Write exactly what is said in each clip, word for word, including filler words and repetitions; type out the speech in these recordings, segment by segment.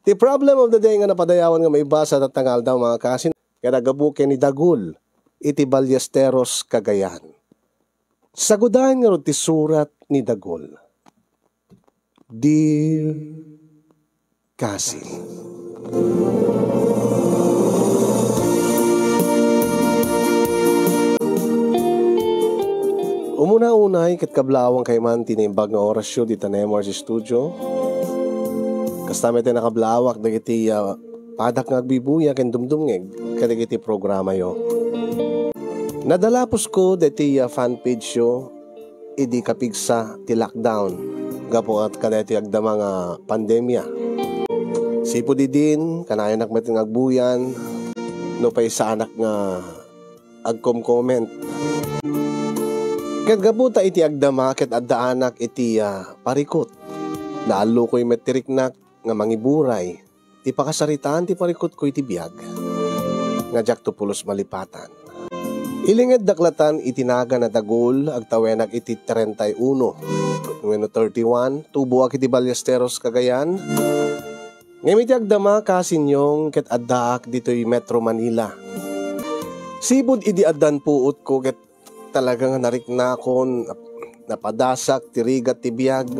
Ti problem of the day nga napadayawan nga maibasa tatta nga aldaw, mga kasin, nga naggapu ken ni Dagul iti Ballesteros, Cagayan. Sagudayen ngarud ti surat ni Dagul. Dear Kasin. Umuna unay ket kablaawang kayman ti naimbag nga orasyo dita Nemor's Studio. Kasta met ti nakablaawak dagiti, ah, padak nga agbibuya ken dumdumngeg kadagiti programayo. Nadalapusko daytoy, ah, fan page yo idi kapigsa ti lockdown gapu ket kadaytoy agdama nga pandemia. Sipud idin, kanayonak met nga agbuyan, nupay saanak nga agkom-comment. Ket gapu ta iti agdama ket addaanak iti, ah, parikut. Naallokoy met ti riknak nga mangiburay ti pakasaritaan ti parikutko iti biag nga diakto pulos malipatan. Ilingeddak latan iti nagan a Dagul, agtawenak iti treinta y uno wenno thirty-one, tuboak iti Ballesteros, Cagayan. Ngem iti agdama, kasinyong, ket addaak ditoy Metro Manila. Sipud idi addan puotko ket talaga nga nariknakon, nap-, napadasak ti rigat ti biag.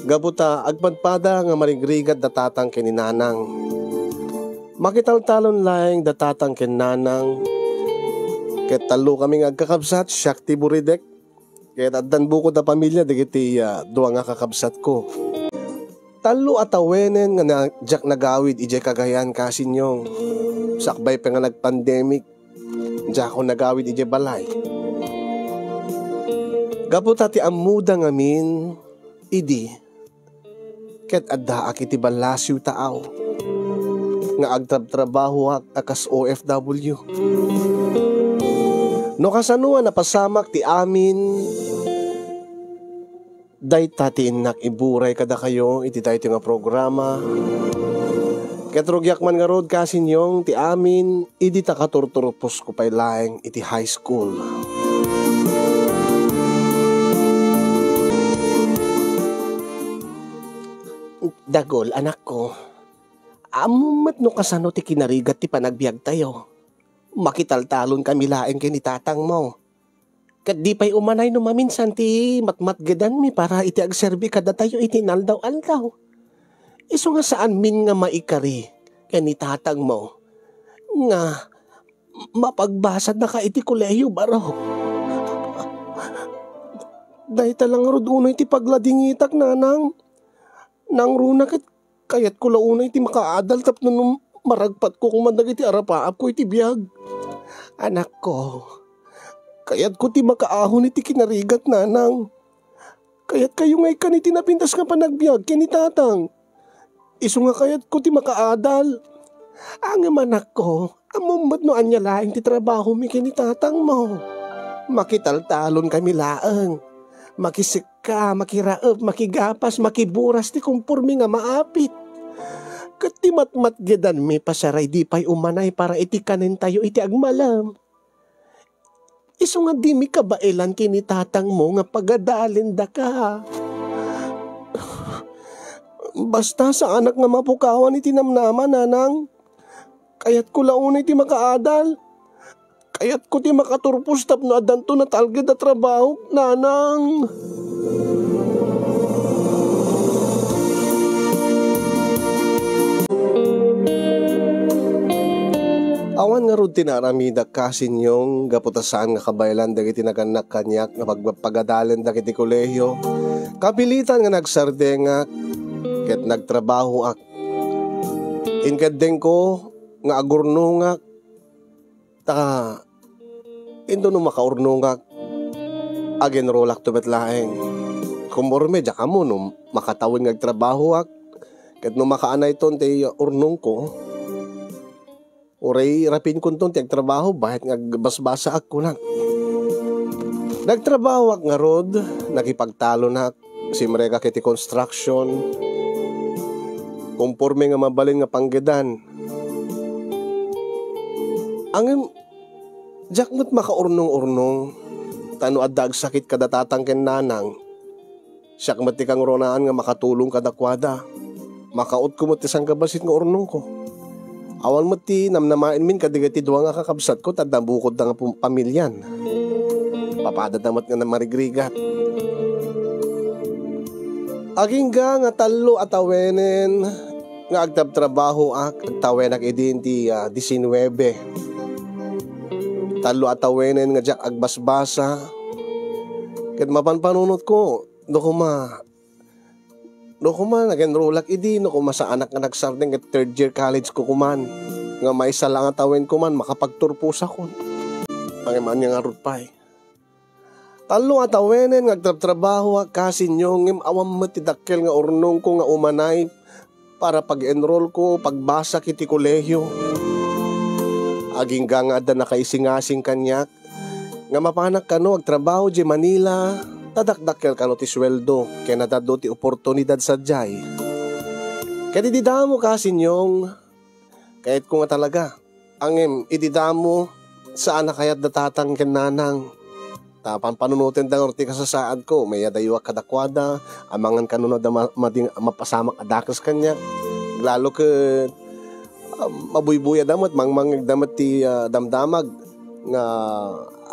Gapu ta agpadpada nga marigrigat da tatang ken ni nanang. Makitaltalon laeng da tatang ken nanang. Ket tallo kami nga agkakabsat, siak ti buridek. Ket addan bukod a pamilia dagiti, ah, dua nga kakabsatko. Tallo a tawenen nga na-, diak nagawid idiay Cagayan, kasinyong. Sakbay pa nga nagpandemic, diakon nagawid idiay balay. Gapu ta ti ammoda ngamin idi ket addaak iti ballasiw taaw nga agtrabtrabahoak a kas O F W. No kasano a napasamak ti amin, dayta ti innak iburay kadakayo iti daytoy nga programa. Ket rugiak man ngarud, kasinyong, ti amin idi ta katurturposko pay laeng iti high school. Dagul, anakko, ammom met no kasano ti kinarigat ti panagbiagtayo. Makitaltalon kami laeng ken ni tatangmo. Ket di pay umanay no maminsan ti matmatgedanmi para iti agserbi kadatayo iti inaldaw-aldaw. Isu nga saanmin nga maikari ken ni tatangmo nga mapagbasatnaka iti kolehiyo, barok. Dayta la ngarud unay ti pagladingitak, nanang. Nangruna ket kayatko la unay ti makaadal tapno no maragpatko koma dagiti arapaapko iti biag. Anakko, kayatko ti makaahon iti kinarigat, nanang. Kayatkayo nga ikkan iti napintas nga panagbiag ken ni tatang. Isu nga kayatko ti makaadal. Ngem anakko, ammom met no ania laeng ti trabahomi ken ni tatangmo. Makitaltalon kami laeng. Makisekka, makiraep, makigapas, makiburas ti komporme nga maapit. Ket ti matmatgedanmi, pasaray di pay umanay para iti kanentayo iti agmalem. Isu nga dimi kabaelan ken ni tatangmo nga pagadalendaka. Basta saanak nga mapukawan iti namnama, nanang. Kayatko la unay ti makaadal. Kayatko ti makaturpos tapno addanto natalged a trabaho, nanang. Awan ngarud ti naaramidak, kasinyong, gapu ta saan nga kabaelan dagiti nagannak kaniak nga pagpagadalen dagiti kolehiyo. Kapilitan nga nagsardengak ket nagtrabahoak. Inkeddengko nga agurnongak, ta inton no makaurnongak, agenrolakto met laeng. Komporme, diak ammo no makatawen nga agtrabahoak, ket no makaanayton ti urnongko, uray rapinkonton ti agtrabaho, bayat nga agbasbasaak, kunak. Nagtrabahoak ngarud, nakipagtalonak, simrekak iti construction, komporme nga mabalin nga panggedan. Ngem, diak met makaurnong-urnong, ta no adda agsakit kada tatang ken nanang, siak met ti kangrunaan nga makatulong kadakuada. Makautko met ti sangkabassit nga urnongko. Awan met ti namnamaenmin kadagiti dua nga kakabsatko ta adda bukodda nga pum-, pamilian. Papadada met nga namarigrigat. Agingga nga tallo a tawenen nga agtrabtrabahoak, agtawenak idin ti, ah, disinnuebe. Tallo a tawenen nga diak agbasbasa. Ket mapanpanunotko, no koma, no koma nag-enrollak idi, no koma saanak nga nagsardeng ket third year college ko kuman, nga maysa la nga tawen kuman, makapagturposakon. Ang iman nga ngarud pay. Tallo a tawenen nga agtrabtrabahoak, kasinyo, ngem awan met ti dakkel nga urnongko nga umanay para pag-enrollko, pagbasak iti kolehio. Agingga nga adda nakaisingasing kaniak nga mapanak kano agtrabaho idiay Manila, ta dakdakkel kano ti sueldo, ken adda ti oportunidad sadiay. Ket idi damo, kasinyong, kayatko nga talaga. Ngem idi damo, saan a kayat da tatang ken nanang. Ta panpanunotenda ngarud ti kasasaadko, mayadayoak kadakuada, amangan kano no adda ma-, mading mapasamak a dakes kaniak. Lalo ket, ah, mabuybuyada met, mangmangngegda met ti, ah, damdamag nga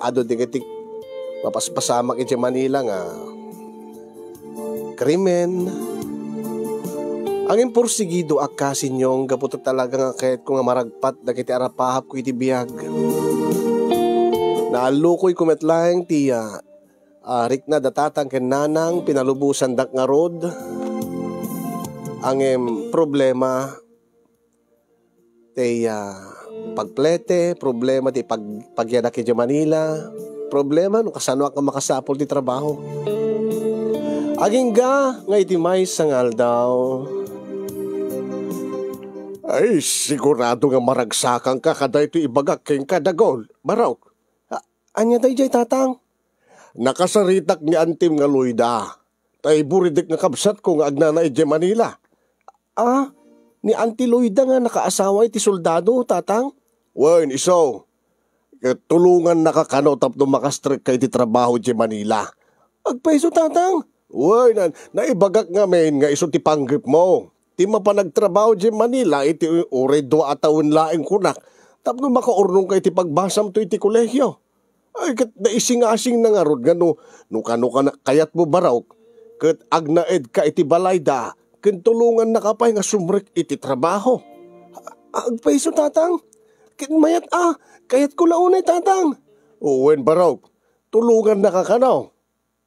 adu dagiti mapaspasamak idiay Manila nga krimen. Ngem pursigidoak, kasinyong, gapu ta talaga nga kayatko nga maragpat dagiti arapahapko iti biag. Naallukoyko met laeng ti, ah, ah, rikna da tatang ken nanang, pinalubosandak ngarud. Ngem problema, ti, ah, pagplete, problema ti pag-, pagyadak idiay Manila, problema no kasanoak nga makasapul ti trabaho. Agingga nga iti maysa nga aldaw, ay, sigurado nga maragsakanka kadaytoy ibagak kenka, Dagul, Barok. A-, ania daydiay, tatang? Nakasaritak ni antim nga Loida. Tay buridek nga kabsatko nga agnana idiay Manila. Ah, ni Auntie Loida nga nakaasawa iti soldado, tatang? Wen, isu. Ket tulongannaka kano tapno makastrekka iti trabaho idiay Manila. Agpayso, tatang? Wen, na-, naibagak ngamin nga isu ti panggepmo. Ti mapan agtrabaho idiay Manila iti uray dua a tawen laeng kunak tapno makaurnongka iti pagbasamto iti kolehio. Ay, ket naisingasingna ngarud nga no, no kano kana-, kayatmo, Barok, ket agnaedka iti balayda, ken tulongannaka pay nga sumrek iti trabaho. A-, agpayso, tatang? Ket mayat a, kayatko la unay, tatang. Wen, Barok, tulongannaka kano.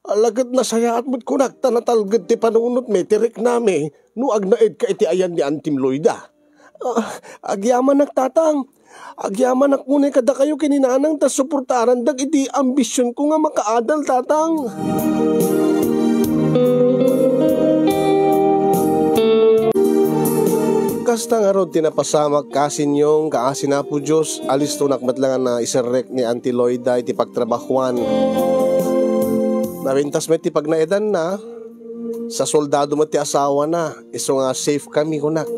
Ala, ket nasayaat met kunak ta natalged ti panunotmi, ti riknami, no agnaedka iti ayan ni Antim Loida. Ah, agyamanak, tatang. Agyamanak unay kadakayo ken ni nanang ta suportarandak iti ambisionko nga makaadal, tatang. Kasta ngarud ti napasamak, kasinyong, kaasi ni Apo Dios, alistonak met la nga naiserrek ni Auntie Loida iti pagtrabahuan. Napintas met ti pagnaedanna, sa soldado met ti asawana, isu nga safe kami, kunak.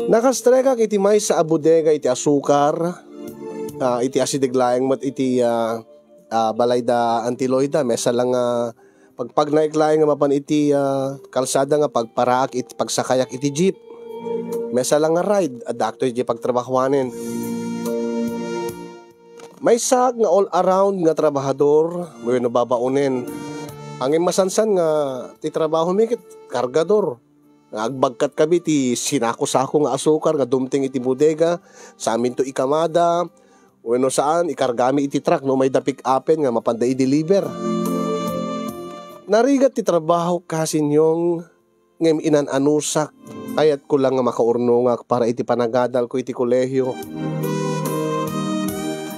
Nakastrekak iti maysa a bodega iti asukar, ah, iti asideg laeng met iti, ah, ah, balay da Auntie Loida, maysa la nga pagpagnaek laeng nga mapan iti, ah, kalsada nga pagparaak iti pagsakayak iti jeep. Maysa la nga ride, adda akto iti pagtrabahuanen. Maysaak nga all around nga trabahador, wenno babaonen. Ngem masansan nga ti trabahomi ket kargador. Nga agbagkat kami ti sinako-sako nga asukar nga dumteng iti bodega, saminto ikamada, wenno saan, ikargami iti truck no mayda pick-upen nga mapanda i-deliver. Narigat ti trabaho, kasinyong, ngem inan-anusak, kayatko lang nga makaurnongak para iti panagadalko iti kolehio.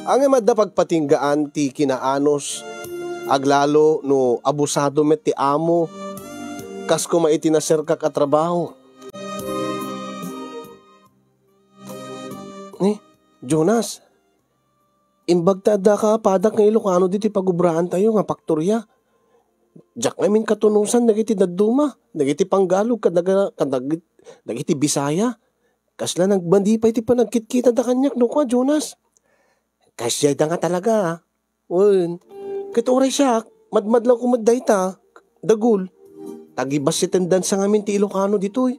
Ngem adda pagpatinggaan ti kinaanus, aglalo no abusado met ti amo, kas koma iti naserkak a trabaho. Ni, Jonas, imbag ta addaka a padak nga Ilocano ditoy pagubraantayo nga paktoria. Diak ngamin katunosan dagiti dadduma, dagiti Panggalog, kadaga-, kadag-, dagiti Bisaya. Kasla nagmadi pay ti panagkitkitada kaniak no kua, Jonas. Kasdiay da nga talaga, a. Wen, ket uray siak, madmadlawko met dayta, Dagul. Tagibas ti tendansa ngamin ti Ilocano ditoy.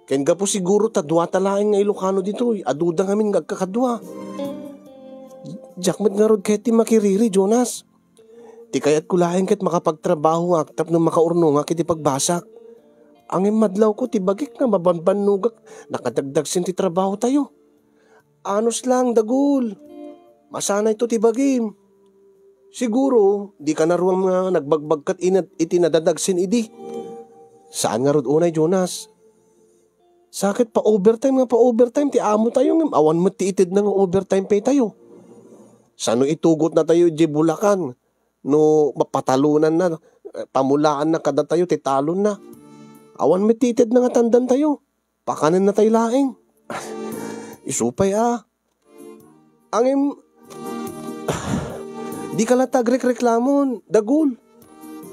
Ken gapu siguro ta duata laeng nga Ilocano ditoy, aduda ngamin nga agkakadua. Diak met ngarud kayat ti makiriri, Jonas. Ti kayatko laeng ket makapagtrabahoak tapno makaurnongak iti pagbasak. Ngem madlawko ti bagik nga mabanbannogak, nakadagdagsen ti trabahotayo. Anus lang, Dagul. Masanayto ti bagim. Siguro, dika naruam nga nagbagbagkat inat iti nadadagsen idi. Saan ngarud unay, Jonas? Sa ket pa-overtime nga pa-overtime ti amotayo, ngem awan met ti itedna nga overtime pay tayo. Sano itugotnatayo idiay Bulacan no mapatalonanna, eh, pamulaanna kadatayo ti talonna? Awan met ti itedna nga tandantayo. Pakanennatay laeng. Isu pay a. Ngem, dika latta agrekreklamon, Dagul.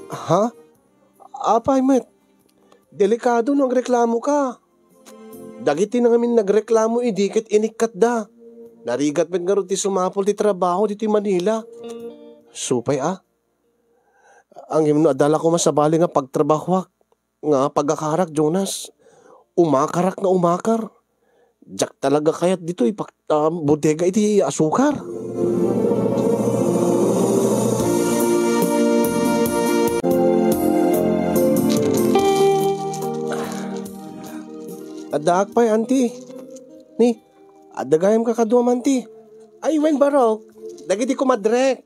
Ha? Apay met? Delikado no agreklamoka. Dagiti nangamin nagreklamo idi ket inikkatda. Narigat met ngarud ti sumapul ti trabaho ditoy Manila. Supay a. Ngem no adda la koma sabali nga pagtrabahoak nga pagakarak, Jonas, umakarak nga umakar. Diak talaga kayat ditoy pak-, ah, bodega iti asukar. Addaak pay, Auntie. Ni, adda gayam kakaduam, Auntie. Ay, wen, barok. Dagiti kumadrek.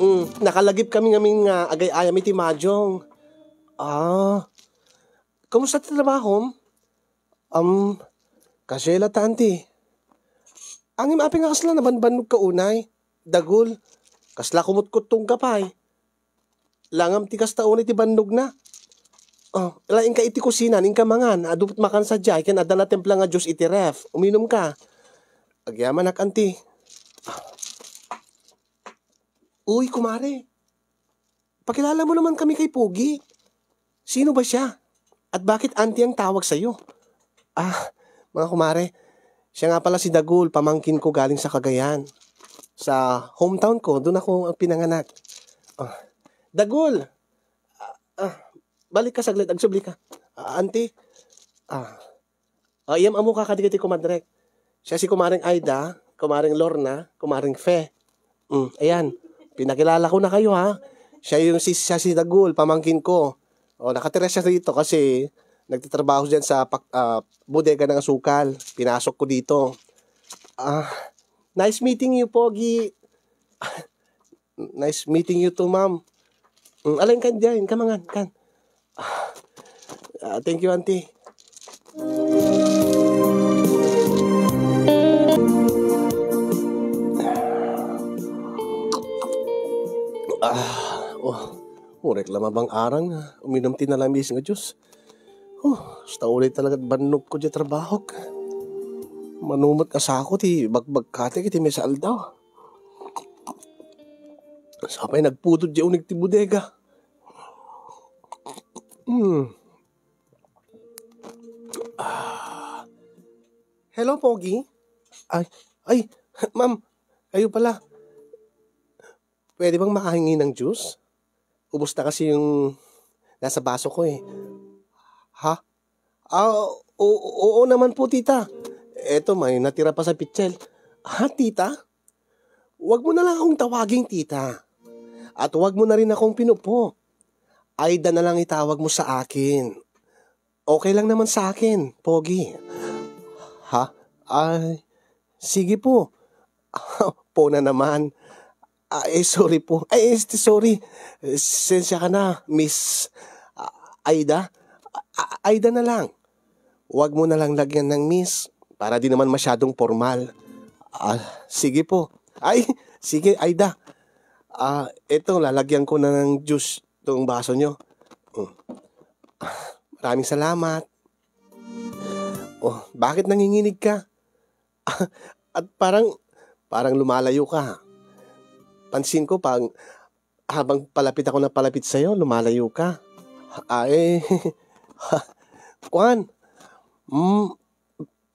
Mm, nakalagip kami ngamin nga agay-ayam iti Mahjong. Ah, kumusta ti trabahom? Am, kasla ta, Auntie. Ngem apay nga kasla nabanbannog ka unay, Dagul? Kasla kumutkuttong ka pay. Langam ti kasta unay ti bannogna. Oh, laingka iti kusina, inka mangan. Adu met makan sadiay, ken adda natimpla nga juice iti ref. Uminumka. Agyamanak, Auntie. Uy, kumare. Pakilala mo naman kami kay Pogi. Sino ba siya? At bakit Auntie ang tawag sa'yo? Ah, mga kumare, siya nga pala si Dagul, pamangkin ko galing sa Cagayan. Sa hometown ko, doon ako ang pinanganak. Ah, Dagul! Ah, ah, balik ka saglit, agsubli ka. Ah, Auntie? Ah, ah, iyam ammo ka kadagiti kumadrek. Siya si Kumareng Aida, Kumareng Lorna, Kumareng Fe. Mm, ayan. Pinakilala ko na kayo, ha. Siya yung si, siya si Dagul, pamangkin ko. O, nakatira siya dito kasi nagtatrabaho diyan sa pak-, ah, bodega ng asukal. Pinasok ko dito. Ah, nice meeting you, Pogi. Nice meeting you too, ma'am. Mm, alin kan diyan? Kamangan, kan. Ah, thank you, Auntie. Ah, oh. Urek la mabang arang nga uminum ti nalamis nga juice. Oh, basta ulit talaga bannog ko di trabahok. Manumot nga sako ti bagbagkati iti may sa aldaw. Sapay nagpudot di unig ti bodega. Hmm. Ah. Hello, Pogi. Ay, ay, ma'am, kayo pala. Pwede bang makahingi ng juice? Ubos na kasi yung nasa baso ko eh. Ha? Ah, o-, oo naman po, tita. Eto, may natira pa sa pitsel. Ha, tita? Huwag mo na lang akong tawaging tita. At huwag mo na rin akong pinupo. Aida na lang itawag mo sa akin. Okay lang naman sa akin, Pogi. Ha? Ay, sige po. Po na naman. Ah, eh, sorry po. Ay, este, sorry. Sensya ka na, Miss, ah, Aida. Ah, Aida na lang. Huwag mo na lang lagyan ng Miss para di naman masyadong formal. Ah, sige po. Ay, sige, Aida. Ah, eto, lalagyan ko na ng juice tong baso nyo. Mm. Ah, maraming salamat. Oh, bakit nanginginig ka? At parang, parang lumalayo ka. Pansin ko, pag, habang palapit ako na palapit sa'yo, lumalayo ka. Ay, kwan, mm,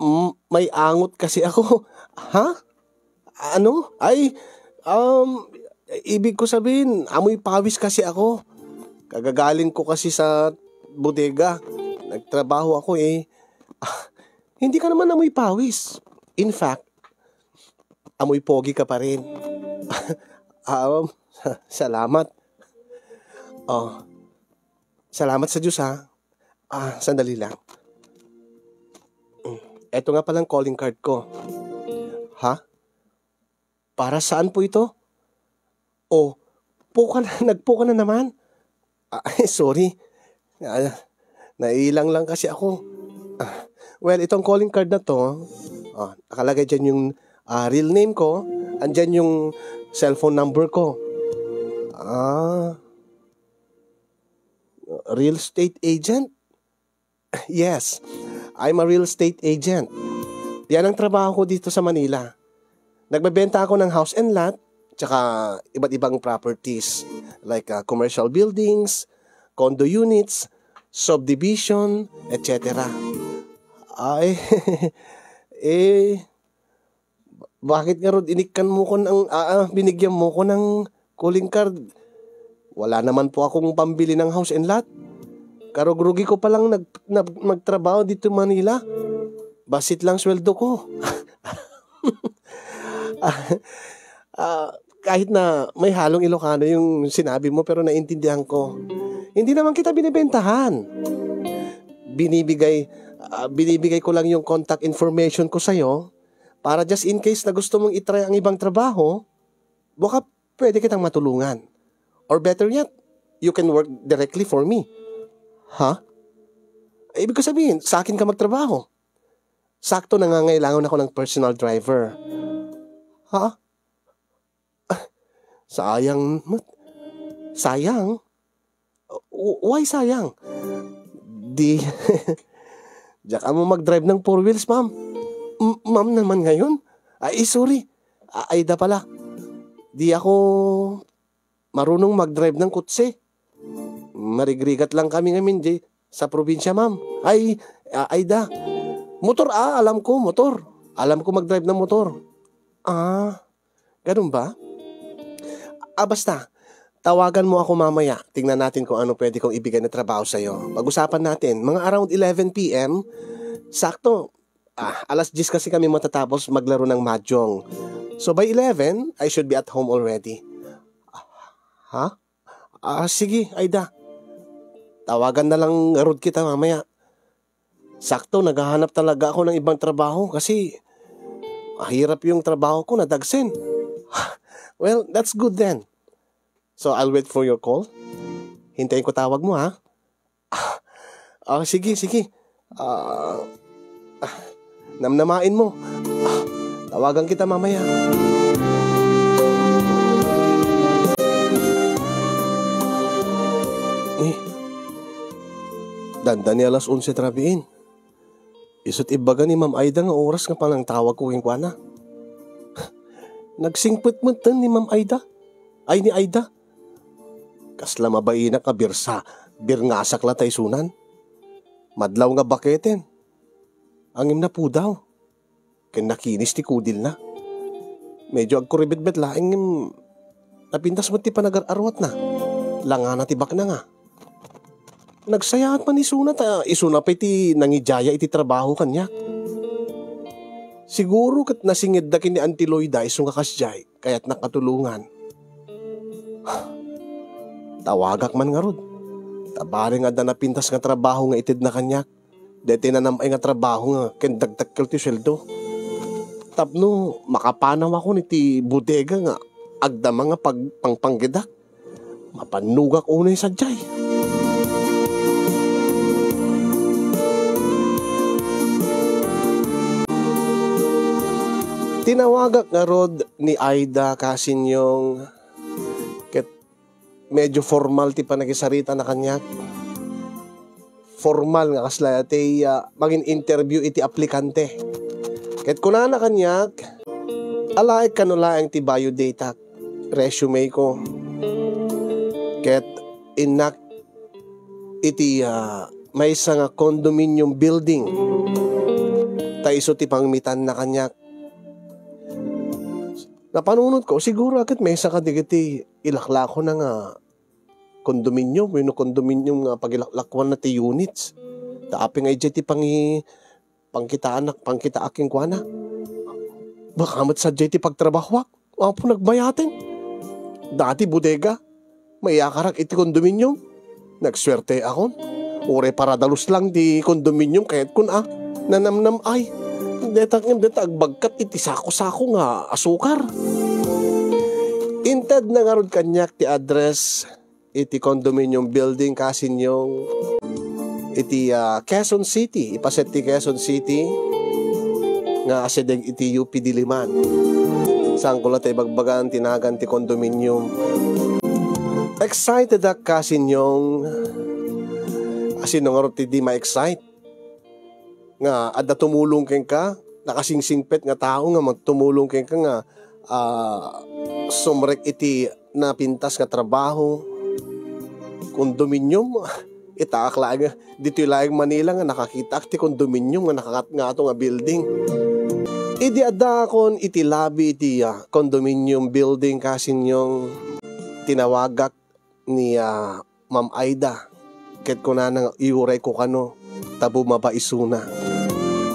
mm, may angot kasi ako. Ha? Ano? Ay, um, ibig ko sabihin, amoy pawis kasi ako. Kagagaling ko kasi sa bodega. Nagtrabaho ako eh. Ah, hindi ka naman amoy pawis. In fact, amoy pogi ka pa rin. Ah, um, salamat. Oh, salamat sa Diyos ha. Ah, sandali lang. Mm, eto nga palang calling card ko. Ha? Para saan po ito? Oh, puka na, nagpuka na naman. Ah, sorry. Ah, nailang lang kasi ako. Ah, well, itong calling card na to, ah, nakalagay dyan yung, ah, real name ko, andyan yung cellphone number ko. Ah, real estate agent? Yes, I'm a real estate agent. Yan ang trabaho ko dito sa Manila. Nagbebenta ako ng house and lot, tsaka iba't ibang properties like, ah, commercial buildings, condo units, subdivision, et cetera. Ay, eh, bakit nga rod inikkan mo ko ng, ah, ah, binigyan mo ko ng calling card? Wala naman po akong pambili ng house and lot. Karugrugi ko palang nag-, nag-, magtrabaho dito Manila. Basit lang sweldo ko. Ah, ah, kahit na may halong Ilocano yung sinabi mo, pero naintindihan ko. Hindi naman kita binibentahan. Binibigay, ah, binibigay ko lang yung contact information ko sa'yo para just in case na gusto mong itry ang ibang trabaho, baka pwede kitang matulungan. Or better yet, you can work directly for me. Ha? Ibig ko sabihin, sa akin ka magtrabaho. Sakto, nangangailangan ako ng personal driver. Ha? Ah, sayang, mat-, sayang? W-, why sayang? Di, diyak mo mag-drive ng four wheels, ma'am. M-, ma'am naman ngayon? Ay, sorry. A-, Aida pala. Di ako marunong mag-drive ng kutse. Marigrigat lang kami ngamin di sa probinsya, ma'am. Ay, a-, Aida. Motor, ah, alam ko, motor. Alam ko mag-drive ng motor. Ah, ganun ba? Ah, basta, tawagan mo ako mamaya. Tingnan natin kung ano pwede kong ibigay na trabaho sa'yo. Pag-usapan natin, mga around eleven p m, sakto. Ah, alas diyes kasi kami matatapos maglaro ng mahjong. So by eleven, I should be at home already. Ha? Ah, sige, Aida. Tawagan na lang rod kita mamaya. Sakto, naghahanap talaga ako ng ibang trabaho kasi mahirap yung trabaho ko, nadagsen. Well, that's good then. So, I'll wait for your call. Hintayin ko tawag mo, ha? Ah, ah, sige, sige. Ah, ah, namnamain mo. Ah, tawagan kita mamaya. Eh, dandani alas onse ti rabiin. Isu't ibaga ni Ma'am Aida nga oras nga panangtawag ko kenkuana. Nagsingpet metten ni Ma'am Aida. Ay, ni Aida. Kasla mabainak nga birsa, birngasak la tay sunan. Madlaw nga baketen. Ngem napudaw. Ken nakinis ti kudilna. Medyo agkuribetbet laeng ngem napintas met ti panagar-arwatna. Langana ti bakna nga. Nagsayaat man isuna ta isuna pay ti nangidiaya iti trabaho kaniak. Siguro ket nasingedda ken ni Auntie Loida isu nga kasdiay, kayatnak a tulongan. Tawagak man ngarud. Ta bareng adda napintas nga trabaho nga itedna kaniak. Daytoy nanam-ay nga trabaho nga ken dagdakkel ti sueldo. Tapno makapanawakon iti bodega nga agdama nga pag-, pangpanggedak. Mapannogak unay sadiay. Tinawagak ngarud ni Aida Kasinyong ket medyo formal ti panakisaritana kaniak. Formal nga kasla ti, ah, mangin-interview iti aplikante. Ket kunana kaniak, alaek kano laeng ti biodatak, resume ko. Ket innak iti, ah, maysa nga condominium building. Ta isu ti pangmitanna kaniak. Napanunotko, siguro ket maysa kadagiti ilaklakona nga condominium, wenno condominium nga pagilaklakwanna ti units. Ta apay nga idiay ti pangi-, pangkitaanak, pangkitaak kenkuana. Baka met sadiay ti pagtrabahoak. Apo, nagbayaten. Dati bodega. Maiyakarak iti condominium. Nagsuerteakon. Uray paradalus lang ti condominium, kayatkon a nanamnam-ay. Deta ngem, deta agbagkat iti sako-sako nga asukar. Intedna ngarud kaniak ti address iti condominium building, Kasinyong, iti, ah, Quezon City, ipaset ti Quezon City nga asideg iti U P Diliman. Saanko la ta ibagbagan ti nagan ti condominium. Excited ak, Kasinyong. Asino ngarud ti di ma-excite? Nga adda tumulong kenka, nakasingsingpet nga tao nga magtumulong kenka nga, ah, sumrek iti napintas nga trabaho, condominium. Itaak laeng, ditoy laeng Manila nga nakakitaak ti condominium nga nakakat-, ngato nga building. Idi addaakon iti lobby iti, ah, condominium building, Kasinyong, tinawagak ni, ah, Ma'am Aida, ket kunana nga iyurayko kano ta bumaba isuna.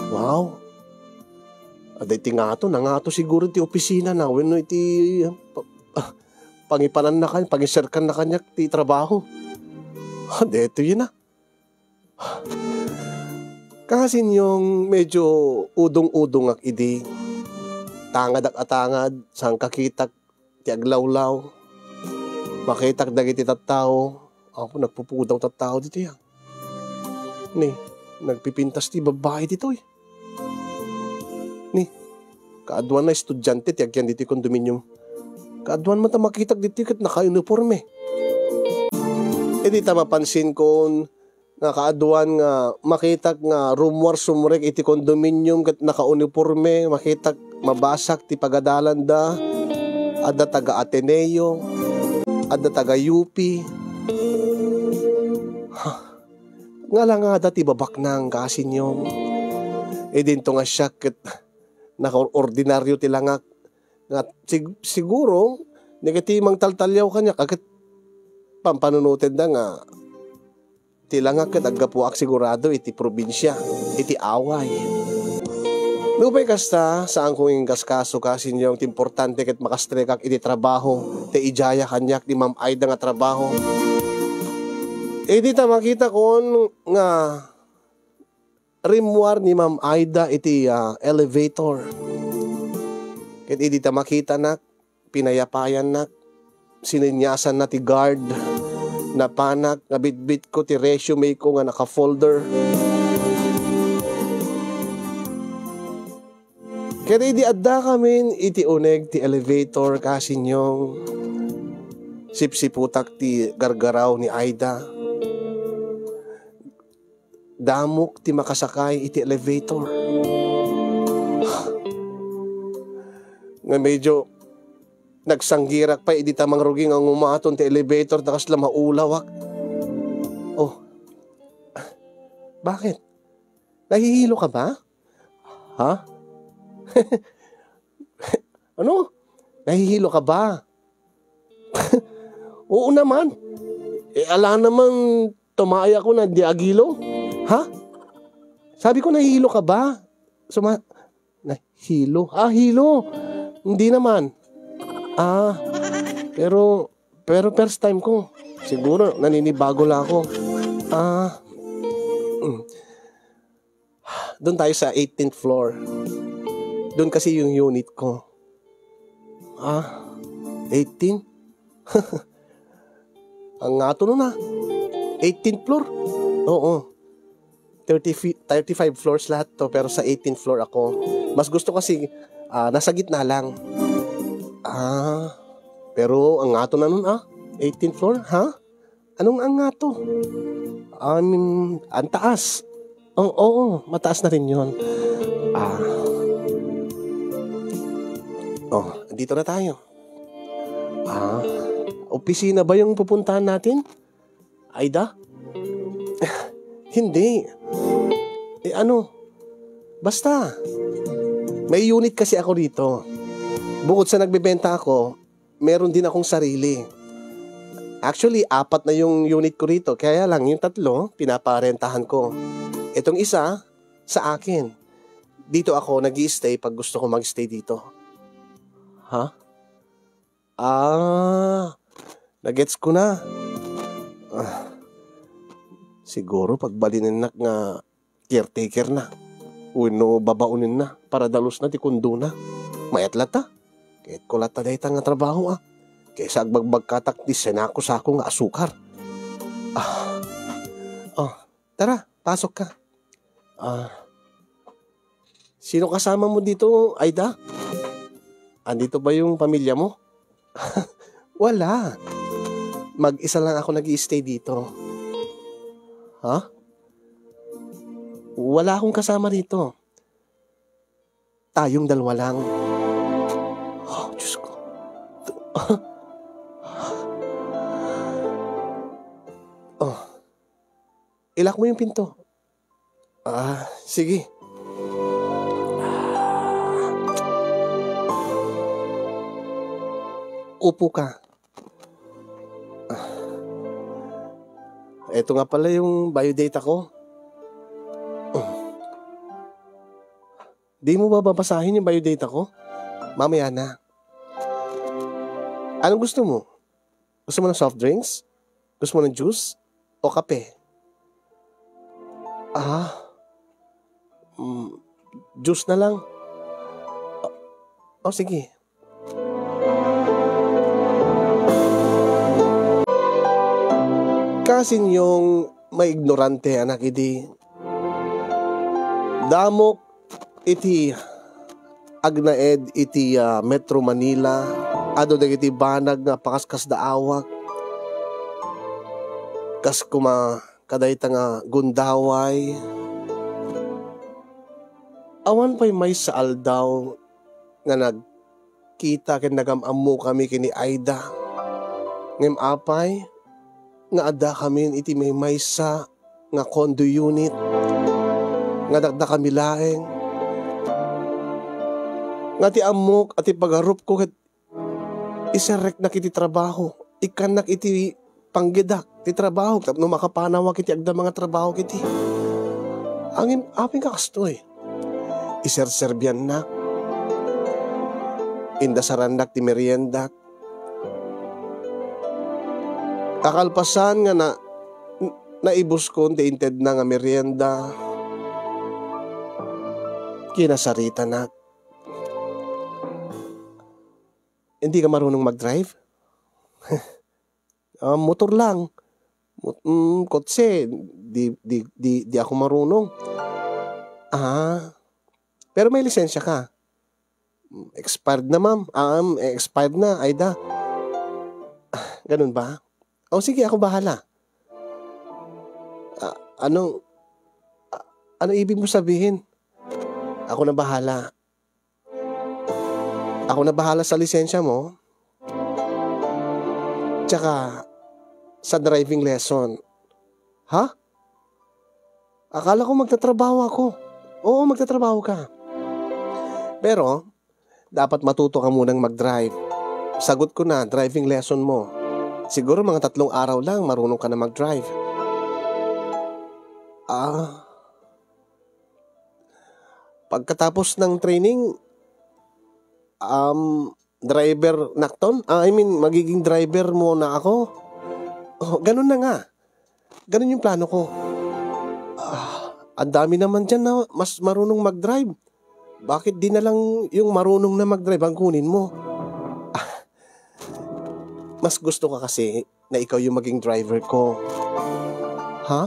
Wow! Adda iti ngato, nangato siguro ti opisinana wenno iti, ah, pa-, ah, pangipananna kan-, pangiserkanna kaniak ti trabaho. Ah, detoy na. Kasinyong, medyo udong-udongak idi. Tangadak a tangad, saan kakitak ti aglawlaw. Makitak dagiti tattao. Apo, nagpupudaw tattao ditoy, ah. Ni, nagpipintas ti babbai ditoy. Ni, kaaduan a estudiante ti agyan ditoy condominium. Kaaduan met a makitak ditoy ket nakauniporme. Idi ta mapansinkon nga kaaduan nga makitak nga rummuar sumrek iti condominium ket nakauniporme, makitak, mabasak ti pagadalanda, adda taga Ateneo, adda taga U P. Ha, ngalangada ti babaknang, Kasinyong. Idinto nga siak ket nakaordinario ti langak. Nga sig-, siguro, dagiti mangtaltaliaw kaniak, a ket pampanunotenda nga ti langak ket aggapuak sigurado iti probinsia, iti away. Nupay kasta, saanko nga inkaskaso, Kasinyong, ti importante ket makastrekak iti trabaho, ti idiaya kaniak ni Ma'am Aida nga trabaho. Idi ta makitakon nga rimmuar ni Ma'am Aida iti, ah, elevator. Ket idi ta makitanak, pinayapayannak, sininyasanna ti guard, napanak, nabitbitko ti resume ko nga naka-folder. Ket idi addakamin iti uneg ti elevator, Kasinyong, sipsiputak ti gargaraw ni Aida. Damok ti makasakay iti elevator. Nga medyo nagsanggirak pay idi ta mangrugi nga ngumaton ti elevator ta kasla maulawak. Oh. Bakit? Nahihilo ka ba? Ha? Ano? Nahihilo ka ba? Oo naman. Eh, ala naman, tumaay ako na di agilo. Ha? Sabi ko, nahihilo ka ba? Suma-, nahilo? Ah, hilo. Hindi naman. Ah, pero, pero first time ko. Siguro, naninibago lang ako. Ah, mm. Doon tayo sa eighteenth floor. Doon kasi yung unit ko. Ah, eighteen? Ang nga to nun, ah. Eighteenth floor? Oo. Thirty fi-, thirty-five floors lahat to, pero sa eighteenth floor ako. Mas gusto kasi, ah, nasa gitna lang. Ah, pero ang nga to na nun, ah. Eighteenth floor, ha? Anong ang nga to? Um, ang taas. Oh, oo, mataas na rin yon. Ah. Oh, dito na tayo. Ah, opisina ba yung pupuntahan natin? Aida? Hindi. Eh, ano? Basta. May unit kasi ako dito. Bukod sa nagbebenta ako, meron din akong sarili. Actually, apat na yung unit ko rito. Kaya lang, yung tatlo, pinaparentahan ko. Itong isa, sa akin. Dito ako nag-i-stay pag gusto ko mag-stay dito. Ha? Ah, nagets ko na. Ah, siguro pagbalinennak nga caretaker na. Wenno babaonen na para dalos na ti kondo na. Mayat latta. Ket ko latta dayta nga trabaho, ah. Kaysa agbagbagkatak ti sako-sako nga asukar. Ah. Oh, tara, pasok ka. Ah. Sino kasama mo dito, Aida? Andito ba yung pamilya mo? Wala. Mag-isa lang ako nag-i-stay dito. Ha? Wala akong kasama rito. Tayong dalawa lang. Oh, Diyos ko. Oh. Ilak mo yung pinto. Ah, sige. Upo ka. Ah. Eto nga pala yung biodata ko. Di mo ba babasahin yung biodata ko? Mamaya na. Anong gusto mo? Gusto mo ng soft drinks? Gusto mo ng juice? O kape? Ah, mm, juice na lang. O, o, sige. Kasin yung maignorante, anak, idi damok iti agnaed iti, ah, Metro Manila, adu dagiti banag nga pakaskasdaawak. Kas kuma kadayta nga gundaway. Awan pay maysa aldaw nga nagkita ken nagam-ammokami ken ni Aida. Ngem apay nga addakamin iti maymaysa nga condo unit nga dakdakami laeng, nga ti ammok a ti pagarupko ket iserreknak iti trabaho, ikkannak iti panggedak ti trabaho tapno makapanawak iti agdama nga trabaho kiti. Ngem apay nga kastoy? Iserserbiannak. Indasarannak ti meriendak. Kakalpasan nga na, naibuskon ti intedna nga merienda, kinasaritanak. Hindi ka marunong mag-drive? Ah, motor lang. Mot-, mm, kotse, di, di, di, di ako marunong. Ah, pero may lisensya ka? "Mm, expired na, ma'am. Ah, um, expired na, Aida." Ah, ganun ba? O sige, ako bahala. Ah, ano, ah, ano ibig mo sabihin? Ako na bahala. Ako na bahala sa lisensya mo. Tsaka sa driving lesson. Ha? Akala ko magtatrabaho ako. Oo, magtatrabaho ka. Pero, dapat matuto ka munang mag-drive. Sagot ko na, driving lesson mo. Siguro mga tatlong araw lang, marunong ka na mag-drive. Ah. Pagkatapos ng training, um, driver nakton? Ah, I mean, magiging driver muna ako? Oh, ganun na nga. Ganun yung plano ko. Ah, ang dami naman dyan na mas marunong mag-drive. Bakit di na lang yung marunong na mag-drive ang kunin mo? Ah, mas gusto ka kasi na ikaw yung maging driver ko. Ha?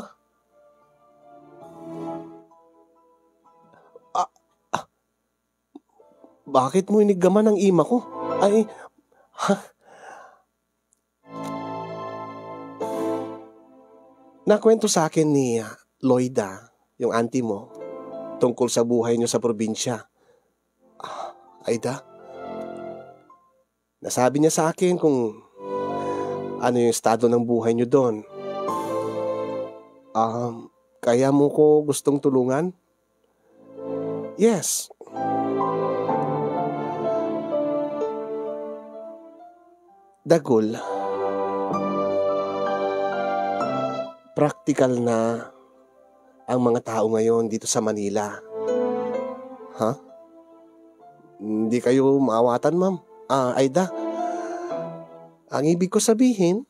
Ah, ah, bakit mo iniggaman ang ima ko? Ay, ha? Nakwento sa akin ni, ah, Loida, yung auntie mo, tungkol sa buhay niyo sa probinsya. Ah, Aida, nasabi niya sa akin kung ano yung estado ng buhay niyo doon. Um, kaya mo ko gustong tulungan? Yes. Dagul. Praktikal na ang mga tao ngayon dito sa Manila. Ha? Hindi kayo maawatan, ma'am. Ah, Aida. Ang ibig ko sabihin,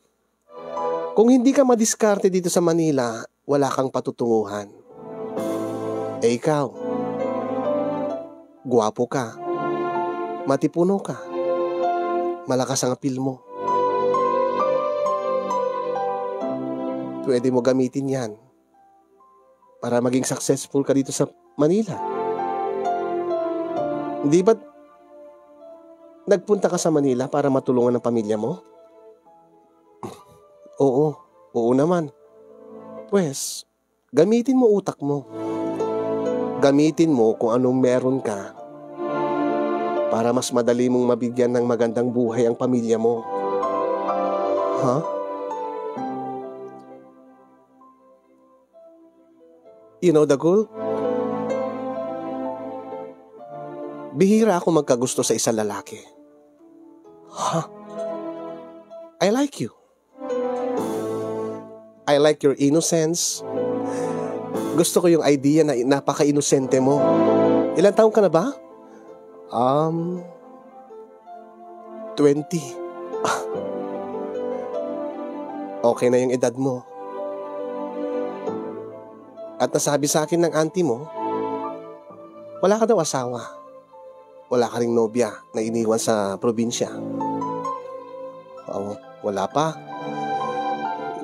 kung hindi ka madiskarte dito sa Manila, wala kang patutunguhan. Eh, ikaw, guwapo ka, matipuno ka, malakas ang apil mo. Pwede mo gamitin yan para maging successful ka dito sa Manila. Hindi ba't nagpunta ka sa Manila para matulungan ang pamilya mo? Oo, oo naman. Pwes, gamitin mo utak mo. Gamitin mo kung anong meron ka para mas madali mong mabigyan ng magandang buhay ang pamilya mo. Ha? You know, Dagul, bihira ako magkagusto sa isang lalaki. Ha? I like you. I like your innocence. Gusto ko yung idea na napaka-inosente mo. Ilang taon ka na ba? Um, twenty. Ah. Okay na yung edad mo. At nasabi sa akin ng auntie mo, wala ka daw asawa. Wala ka ring nobya na iniwan sa probinsya. Oo, wala pa.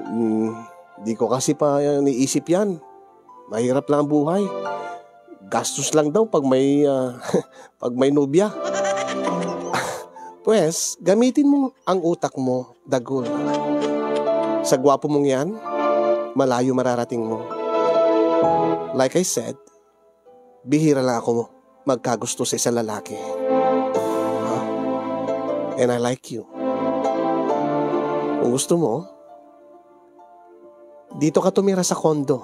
Hmm, di ko kasi pa niisip yan. Mahirap lang ang buhay. Gastos lang daw pag may, ah, pag may nobya. Pwes, gamitin mo ang utak mo, Dagul. Sa gwapo mong yan, malayo mararating mo. Like I said, bihira lang ako magkagusto sa isang lalaki. Ha? And I like you. Kung gusto mo, dito ka tumira sa condo.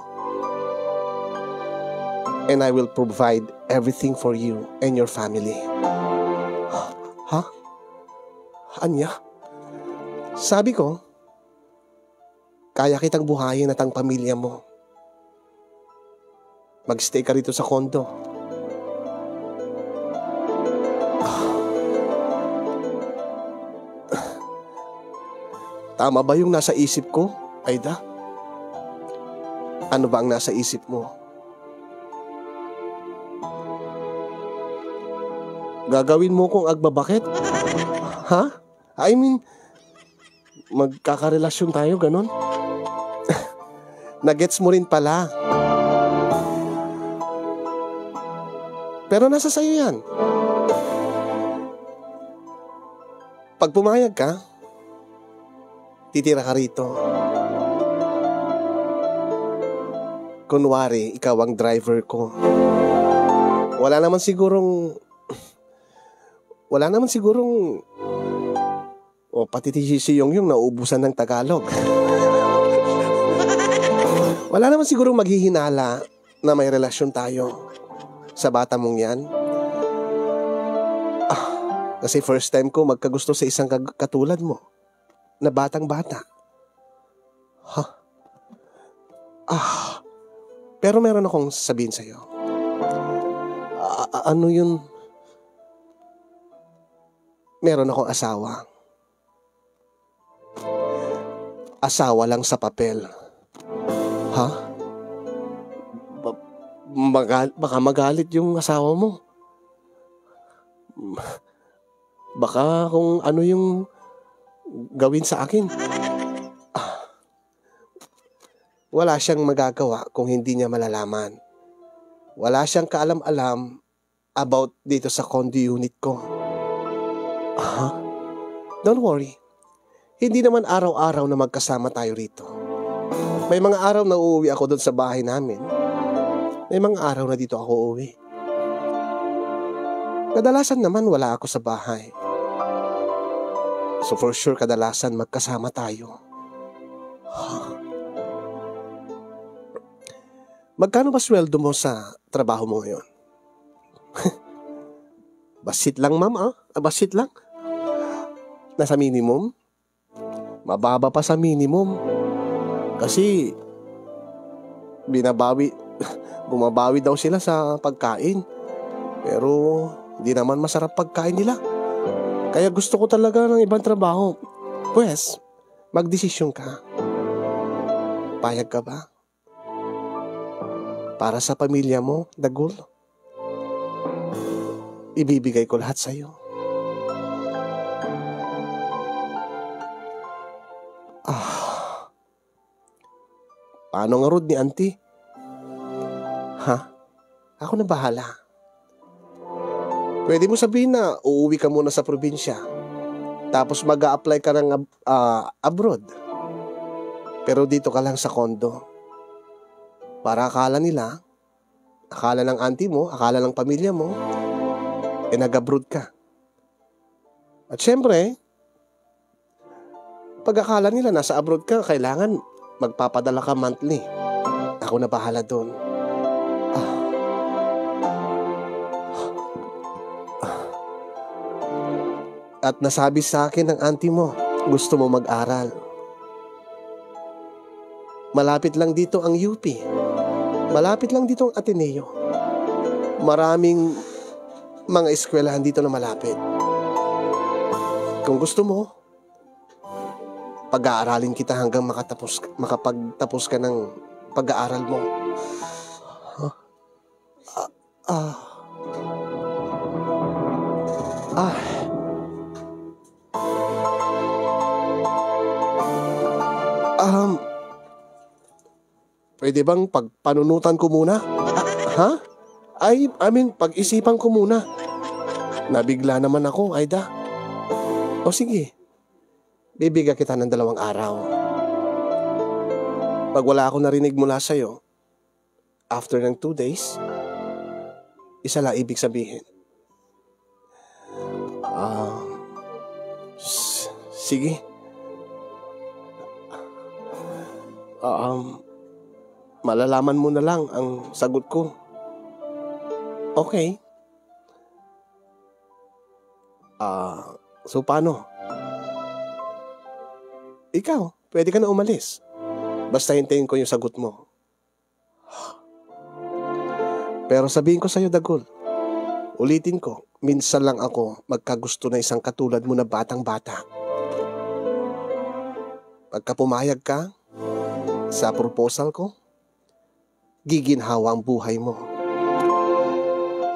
And I will provide everything for you and your family. Ha? Anya? Sabi ko, kaya kitang buhayin at ang pamilya mo. Magstay ka rito sa condo. Tama ba yung nasa isip ko, Aida? Ano ba ang nasa isip mo? Gagawin mo kong agbabakit? Ha? I mean, magkakarelasyon tayo, ganon? Nagets mo rin pala. Pero nasa sayo yan. Pag pumayag ka, titira ka rito. Kunwari, ikaw ang driver ko. Wala naman sigurong, wala naman sigurong, o pati ti si Yong Yong nauubusan ng Tagalog. Wala naman sigurong maghihinala na may relasyon tayo sa bata mong yan. Ah, kasi first time ko magkagusto sa isang kag-, katulad mo na batang-bata. Ha? Ah, pero meron akong sabihin sa'yo. A-, a-, ano yun? Meron akong asawa. Asawa lang sa papel. Ha? Ba-, magal-, baka magalit yung asawa mo. Baka kung ano yung gawin sa akin. Ah. Wala siyang magagawa kung hindi niya malalaman. Wala siyang kaalam-alam about dito sa condo unit ko. Ha? Don't worry. Hindi naman araw-araw na magkasama tayo rito. May mga araw na uuwi ako doon sa bahay namin. May mga araw na dito ako uuwi. Kadalasan naman wala ako sa bahay. So for sure, kadalasan magkasama tayo. Magkano ba sweldo mo sa trabaho mo ngayon? Basit lang, ma'am, ah. Ah, basit lang. Nasa minimum? Mababa pa sa minimum. Kasi, binabawi, bumabawi daw sila sa pagkain. Pero di naman masarap pagkain nila. Kaya gusto ko talaga ng ibang trabaho. Pwes, magdesisyon ka. Payag ka ba? Para sa pamilya mo, Dagul, ibibigay ko lahat sa'yo. Ah, paano nga rod ni Auntie? Ha? Ako na bahala. Pwede mo sabihin na uuwi ka muna sa probinsya. Tapos mag apply ka ng ab-, ah, abroad. Pero dito ka lang sa condo. Para akala nila, akala ng auntie mo, akala ng pamilya mo, eh, nag-abroad ka. At syempre, pag akala nila nasa abroad ka, kailangan magpapadala ka monthly. Ako na bahala doon. Ah. Ah. At nasabi sa akin ng auntie mo, gusto mo mag-aral. Malapit lang dito ang U P. Malapit lang dito ang Ateneo. Maraming mga eskwelahan dito na malapit. Kung gusto mo, pag-aaralin kita hanggang makatapos, makapagtapos ka ng pag-aaral mo. Ah, ah. Ah. Um, pwede bang pagpanunutan ko muna? Ah, ha? Ay, I mean, pag-isipan ko muna. Nabigla naman ako, Aida. O sige, bibigyan kita ng dalawang araw. Pag wala ako narinig mula sa'yo, after ng two days, isa lang ibig sabihin. Ah, s-, sige. Ah, um, malalaman mo na lang ang sagot ko. Okay. Ah, so paano? Ikaw, pwede ka na umalis. Basta hintayin ko yung sagot mo. Pero sabihin ko sa'yo, Dagul, ulitin ko, minsan lang ako magkagusto na isang katulad mo na batang-bata. Pagka pumayag ka sa proposal ko, giginhawa ang buhay mo.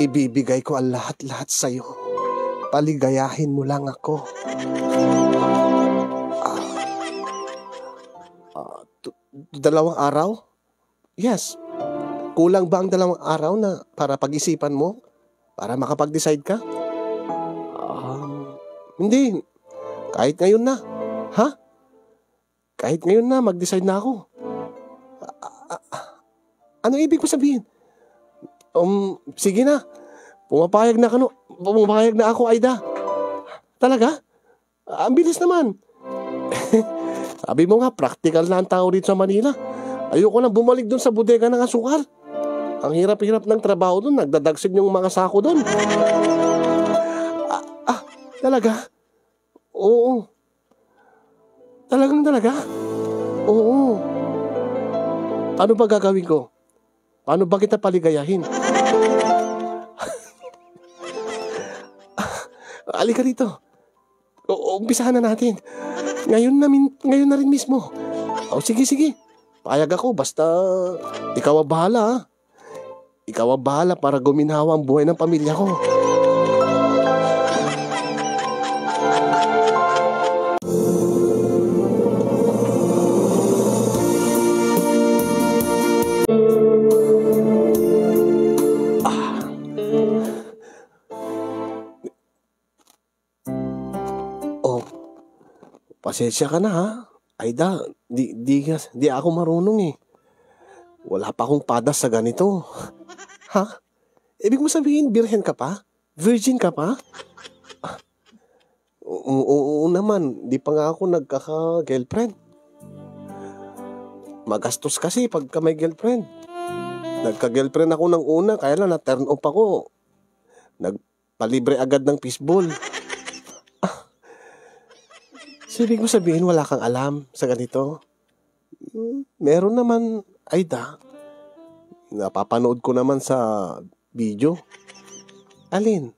Ibibigay ko ang lahat-lahat sa'yo. Paligayahin mo lang ako. Ah, ah, tu-, dalawang araw? Yes. Kulang ba ang dalawang araw na para pag-isipan mo? Para makapag-decide ka? Um, hindi. Kahit ngayon na. Ha? Kahit ngayon na, mag-decide na ako. A-, a-, a-, ano ibig mo sabihin? Um, sige na. Pumapayag na kano, pumapayag na ako, Aida. Talaga? Ah, ang bilis naman. Sabi mo nga, practical na ang tao dito sa Manila. Ayoko nang bumalik dun sa bodega ng asukal. Ang hirap-hirap ng trabaho dun, nagdadagsin yung mga sako dun. Ah, ah, talaga? Oo. Talagang talaga? Oo. Ano ba gagawin ko? Paano ba kita paligayahin? Halika rito. O, umpisahan na natin. Ngayon na min-, ngayon na rin mismo. O, sige, sige. Payag ako, basta ikaw ang bahala, ha? Ikaw ang bahala para guminhawa ang buhay ng pamilya ko. Ah. Oh, pasensya ka na, ha? Aida, di, di, di ako marunong, eh. Wala pa akong padas sa ganito. Ha? Ibig mo sabihin, birhen ka pa? Virgin ka pa? Ah, oo, oo, oo naman, di pa nga ako nagkaka-girlfriend. Magastos kasi pagka may girlfriend. Nagka-girlfriend ako ng una, kaya lang na-turn off ako. Nagpalibre agad ng fishball. Ah, so ibig mo sabihin wala kang alam sa ganito? Hmm, meron naman, Aida. napapanood ko naman sa video. Alin?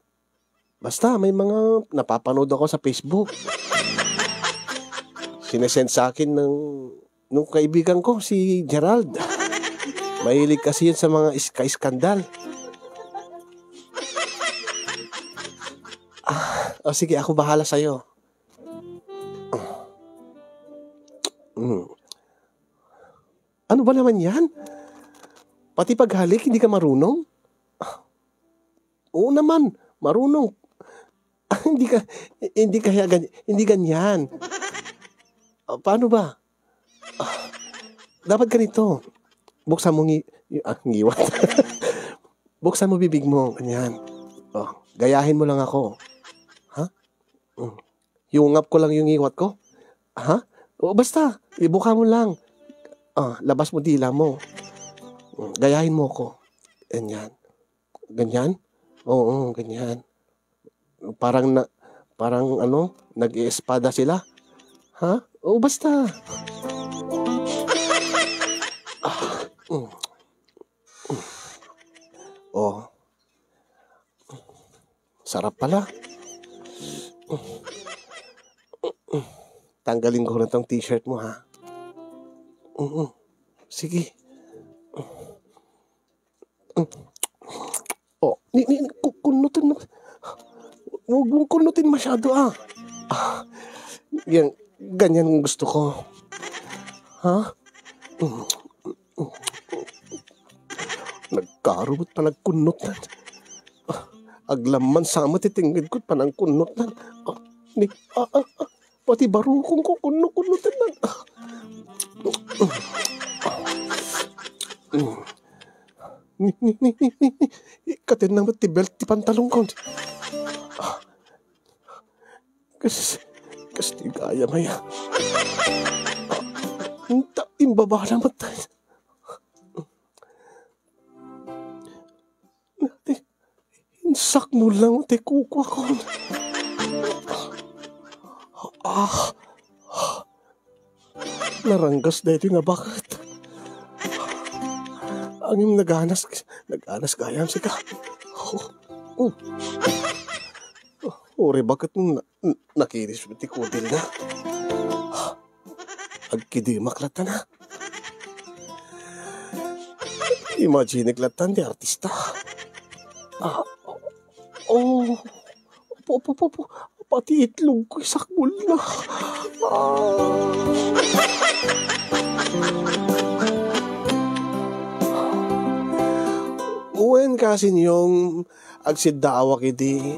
Basta may mga napapanood ako sa Facebook. Sinesend sa akin ng, nung kaibigan ko, si Gerald. Mahilig kasi yun sa mga is-, kaiskandal. Ah, o sige, ako bahala sa'yo. Mm. Ano ba naman yan? Pati paghalik, hindi ka marunong? Oo naman, marunong. Hindi ka, hindi kaya gan-, hindi ganyan. Ah, paano ba? Ah, dapat ganito. Buksan mo ngi-, ah, ngiwat. Buksan mo bibig mo, ganyan. Oh, gayahin mo lang ako. Ha? Mm. Yungap ko lang yung ngiwat ko. Ha? O, basta, ibuka mo lang. Ah, labas mo dila mo. Mm, gayahin mo ko. Ganyan. Ganyan? Oo, ganyan. Parang na, parang ano, nag-iespada sila. Ha? O, basta. Ah, mm. Oh. Sarap pala. Tanggalin ko na tong t-shirt mo, ha? Oo. Sige. Oh, ni, ni, ni, ku-, kunutin mo. Huwag mong kunutin masyado, ah. Ah, yan, ganyan ang gusto ko. Ha? Nagkarumot pa nagkunot na. Ah, aglamman sa amat ti tinged ko, panangkunot na. Ah, ni, ah, ah, ah. Pati barukong ko, kunno-kunno tanan. Ni, ni, ni, ni, ni, ni. Ikaten na met ti belt ti pantalon ko. Kas, kas ti gayam aya. Inta, imbaba na met. Insakmo lang ti kukuakon. Ah. Naranggas daytoy nga baket. Angin naganas, naganas gayam sika. Oh. Oh. Uri baket na, nakiris ti kudil na. Agkidimak latta na. Imagine latta ti artista. Ah, oh, opo, opo, opo, opo. Pati itlog ko, isakbol na. Ah. Wen, kasinyong agsiddaawak iti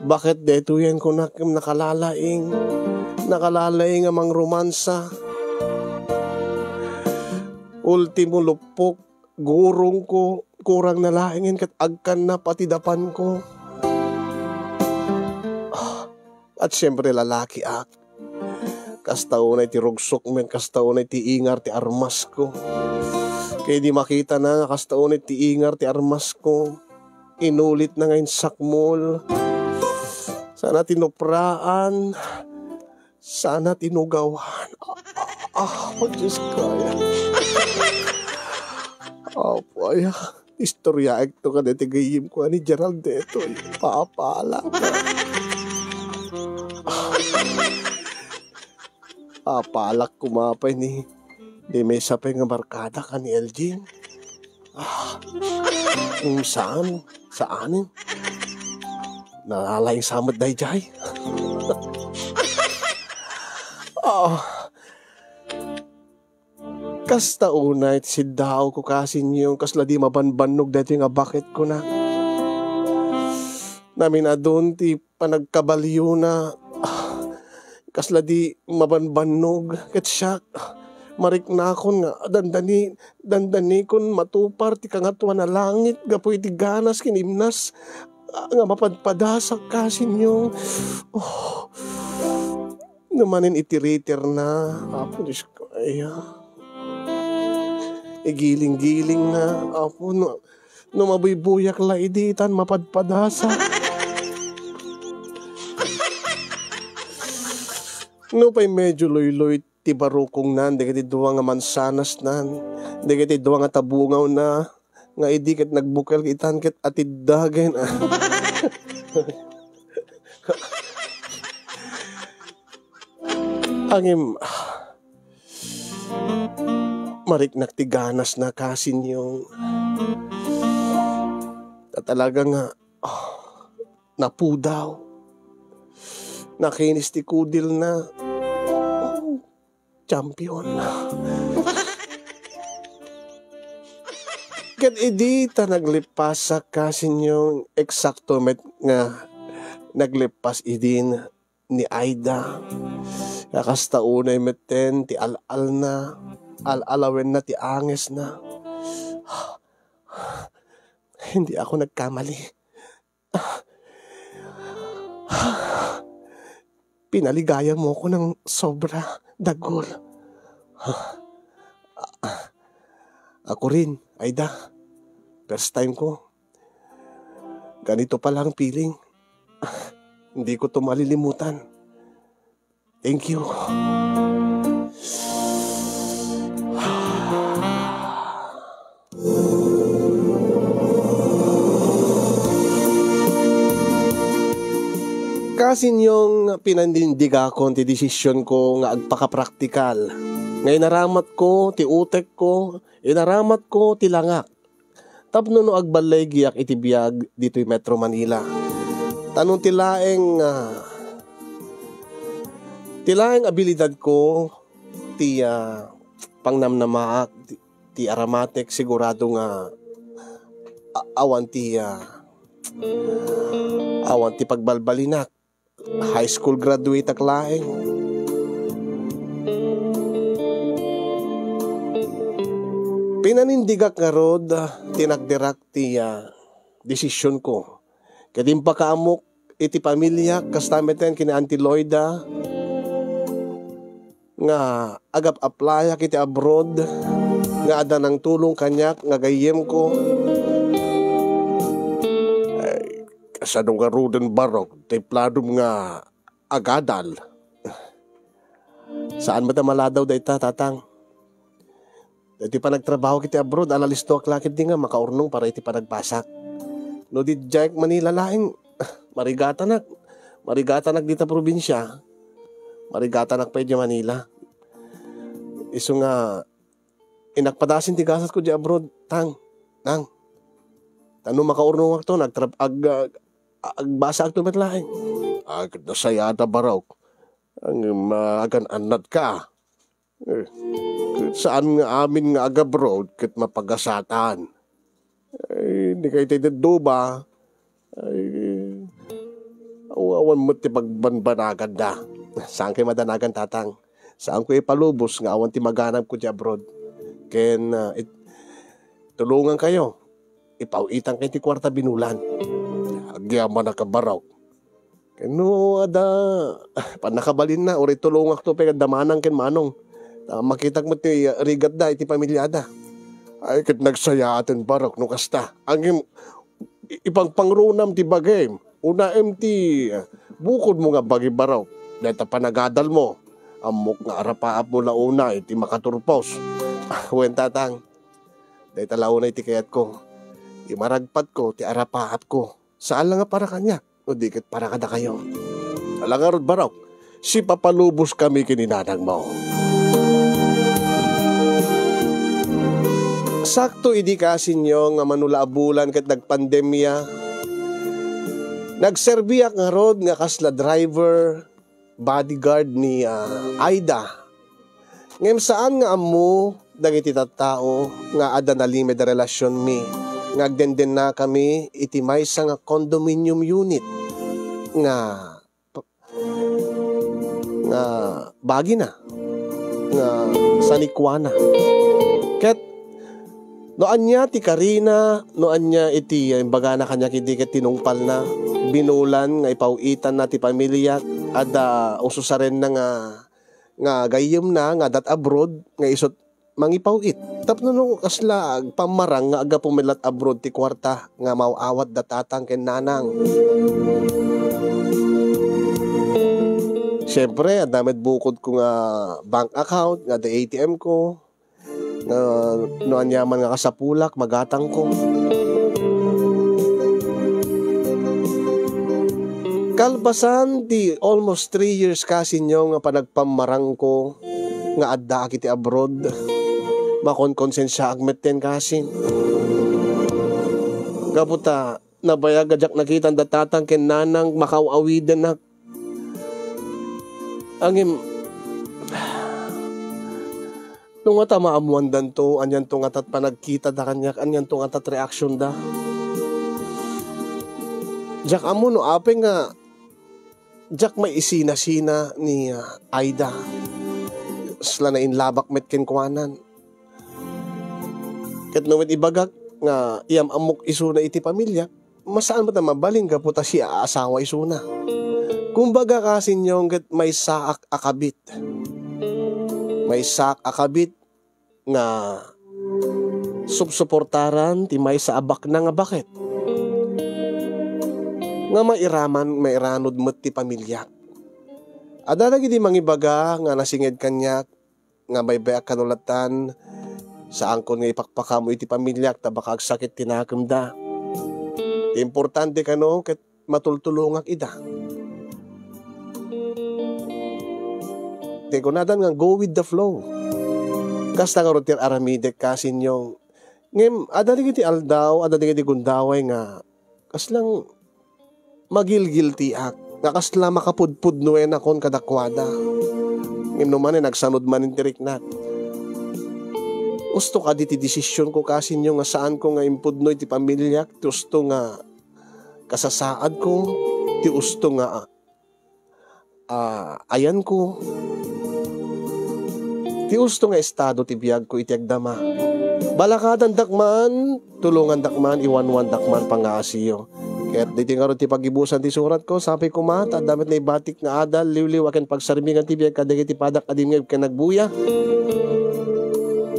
Baket daytoyen kunak nakalalaing, nakalalaing a mangromansa. Ultimo luppok, gurong ko, kurang na laengen ket agkanna pati dapan ko. Ah, at siyempre, lalakiak. Kasta unay ti rugsok men, kasta unay ti ingar ti armasko. Ket idi makitana nga kasta unay ti ingar ti armasko, inulitna nga insakmol. Sana tinupraan, sana tinugawan. Ah, ah, ah, Diyos ko, ay. Apo, ay, ah. Istoryaekto kadagiti gayyemko a ni Gerald daytoy. Papalak. Papalak koma pay ni, ni maysa pay nga barkadak a ni Elgin. Ah, um, saan? Saan? Nalalaing sa met daydiay. Ah. Kasta unay ti siddaawko, kasinyong, kasla di mabanbannog daytoy nga baket, kunak. Namin-adun ti panagkabaliona. Kasla di mabanbannog, ket siak, mariknakon nga dandani-, dandanikon matupar ti Kangatoan a Langit gapu iti ganas ken imnas nga mapadpadasak, kasinyong. Oh. No manen iti ritirna, Apo Dios ko, aya. Igiling-giling na, Apo, no, no mabuybuyak la idi, tan mapadpadasak. No pay medyo luyloy ti barukongnan, dagiti dua nga mansanasnan, dagiti dua nga tabungawna, nga idi ket nagbukel itan ket atiddagen. Ngem, mariknak ti ganasna, Kasinyong. Ta talaga nga, ah, napudaw. Nakinis ti kudilna. Oh, champion. Ket idi ta naglippasak, Kasinyong, eksakto met nga naglippas idin ni Aida. Nga kasta unay metten ti al-alna, al-alawenna ti angesna. Hindi ako nagkamali. Pinaligayamoko ng sobra, Dagul. Ako rin, Aida. First time ko. Ganito pala ang feeling. Hindi ko 'to malilimutan. Thank you. Kasinyong pinanindigakon ti desisyonko nga agpakapraktikal, nga inaramatko ti utekko, inaramatko ti langak. Tapno no agballaygiak iti biag ditoy Metro Manila. Ta no ti laeng, ah, ti laeng abilidadko, ti, ah, pangnamnamaak, ti, ti aramatek, sigurado nga a-, awan ti, ah, awan ti pagbalbalinak. High school graduate ak laeng. Pinanindigak ngarud, ah, tinakderak ti, ah, desisyonko. Ket impakaammok iti pamiliak, kasta metten ken ni Auntie Loida, nga agap-aplayak iti abroad, nga adda nangtulong kaniak nga gayyemko. Ay, kasano ngaruden, Barok, ti planom nga agadal? Saan met a maladaw dayta, Tatang. Iti panagtrabaho iti abroad, alalistoak la ketdi nga makaurnong para iti panagbasak. No di diay Manila laeng, marigatanak. Marigatanak dita probinsia. Marigatanak pay idiay Manila. Isu nga, inakpadasin ti gasatko idiay abroad, Tang. Nang. Ta no makaurnongakto, nagtrab-, ag-, ag-, agbasaakto met laeng. Ah, ket nasayaat, Barok. Ang, ah, agan-annatka. Eh, saan nga amin nga agabroad ket mapagasatan. Ay, di kayo tayo duba. Ay, aw-, awan met ti pagbanbanagan da. Saan kayo madanagan, Tatang? Saan ko ipalubos nga awan ti maganab ko di abroad? Ken, ah, it-, tulungan kayo. Ipaw-itan kayo ti kuarta binulan. Agyaman a kabarok. Ken no adda pannakabalinna, uray tulongakto pay, adda manang ken manong. Ta makitak met ti rigatda iti pamiliada. Ay, ket nagsayaaten, Barok, no kasta. Ngem, i-, ipangpangrunam ti bagim. Unaem ti bukodmo nga bagi, Barok. Dayta panagadalmo. Ammok nga arapaapmo la unay ti makaturpos. Ah, wen, Tatang. Dayta la unay ti kayatko. Ti maragpatko, ti arapaapko. Saan la nga para kaniak, no di ket para kadakayo. Ala ngarud, Barok, sipapalubos kami ken ni nanangmo. Sakto idi, Kasinyong, nga mano la a bulan ket nagpandemia, nagserbiak ngarud nga kasla driver, bodyguard ni, ah, Aida. Ngem saan nga ammo dagiti tattao nga adda nalimed a relasionmi nga agdendennakami iti maysa nga condominium unit nga, nga bagina nga sanikuana. Ket no ania ti karina, no ania iti imbagana kaniak idi ket tinungpalna, binulan nga ipaw-itanna ti pamiliak, adda ususarenna nga, nga gayyemna nga adda abroad nga isut' mangipaw-it. Tapno no kasla agpammarang nga aggapu met la't abroad ti kuarta nga maaw-awatda tatang ken nanang. Siyempre, adda met bukodko nga bank account, nga adda A T M ko, nga no aniaman nga kasapulak, magatangko. Kalpasan ti almost three years, kasinyo, nga panagpammarangko nga addaak iti abroad, makonkonsensiaak metten, kasin. Gapu ta, nabayag a diak nakitan da tatang ken nanang makaaw-awidenak. Ngem, no ngata maammoandanto, anianto ngatat panagkitada kaniak, anianto ngatat reaksionda. Diak ammo no apay nga diak maisinasina ni, ah, Aida. Kasla nainlabak met kenkuanan. Ket no met ibagak nga iyam-ammok isuna iti pamiliak, masaan met a mabalin gapu ta siak a asawa isuna. Kumbaga, kasinyo, ket maysaak a kabit. Maysaak a kabit nga supsuportaran ti maysa a baknang a baket. Nga mairaman, mairanod met ti pamiliak. Adda dagiti mangibaga nga nasinged kaniak, nga baybay-ak kano lattan, saankon nga ipakpakam iti pamiliak ta baka agsakit ti nakemda. Ti importante kano ket matultulongak ida. Ti kunadan nga go with the flow. Kasta ngarud ti aramidek, kasinyo. Ngem, adda dagiti aldaw, adda dagiti gundaway nga kaslang magilgiltiak nga kasla makapudpudnoenakon kadakuada. Ngem no manen, agsanud manen ti riknak. Usto kadi ti desisionko, kasinyo, nga saanko nga impudno iti pamiliak ti usto nga kasasaadko, ti usto nga, ah, ayanko, ti usto nga estado ti biagko iti agdama. Balakadandak man, tulongandak man, iwanwandak man pangngaasiyo. Ket ditoy ngarud ti paggibusan ti suratko, sapay koma ta adda met naibatik nga adal, liwliwa ken pagsarmingan ti biag kadagiti padak a dimngeg ken nagbuya.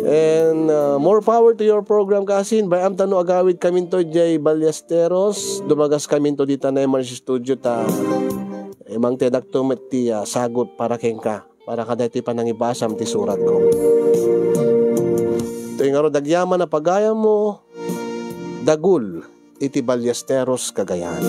And, uh, more power to your program, kasin. Bay-am ta no agawid kaminto idiay Ballesteros, dumagas kaminto dita na M R C studio ta imangtedakto met ti, ah, sagut para kenka, para kadagiti panangibasam ti suratko. Toy ngarud agyaman a pagayammo, dagul iti Ballesteros, Cagayan.